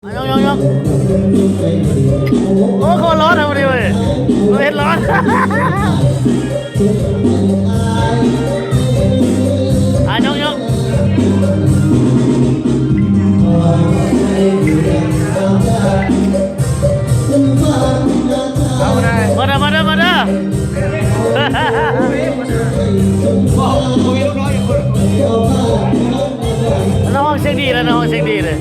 ຍົກ ຍົກ ຍົກ ໂອ້ ໂຄດຮ້ອນເລີຍມື້ນີ້ເວີ້ຍ ເຮັດຮ້ອນ ອ່ະ ຍົກ ຍົກ ເອົາໄດ້ ມາເດີ ມາເດີ ມາເດີ ເຮົາຮ້ອງສຽງດີແລ້ວ ເຮົາຮ້ອງສຽງດີເລີຍ.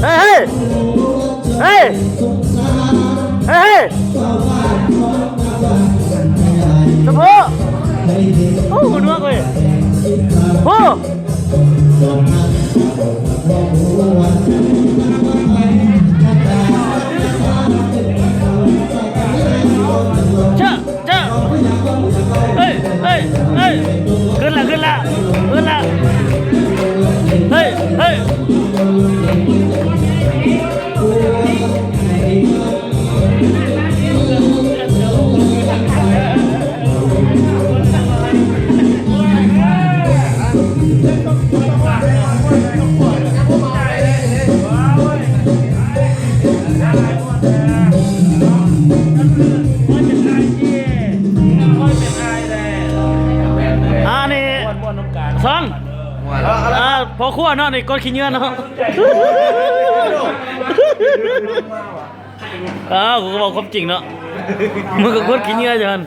ເຮີ້ຍ ເຮີ້ຍ ເຮີ້ຍ ເຮີ້ຍ ເຮີ້ຍ ສະໂພກ ໂອ້ ຫົວໜວກເວີ້ຍ ໂອ້ ເຈົ້າ ເຈົ້າ ເຮີ້ຍ ເຮີ້ຍ ເຮີ້ຍ ຂຶ້ນລະ ຂຶ້ນລະ ຂຶ້ນລະ ເຮີ້ຍ ເຮີ້ຍ. ອັນນີ້ ຊ່ອງ ອ່າ ພໍ່ຄົວເນາະ ນີ້ກົດຂີ້ເຫຍື້ອເນາະ ອ້າວ ກູກໍເວົ້າຄວາມຈິງເນາະ ມຶງກໍກົດຂີ້ເຫຍື້ອຢູ່ຫັ້ນ.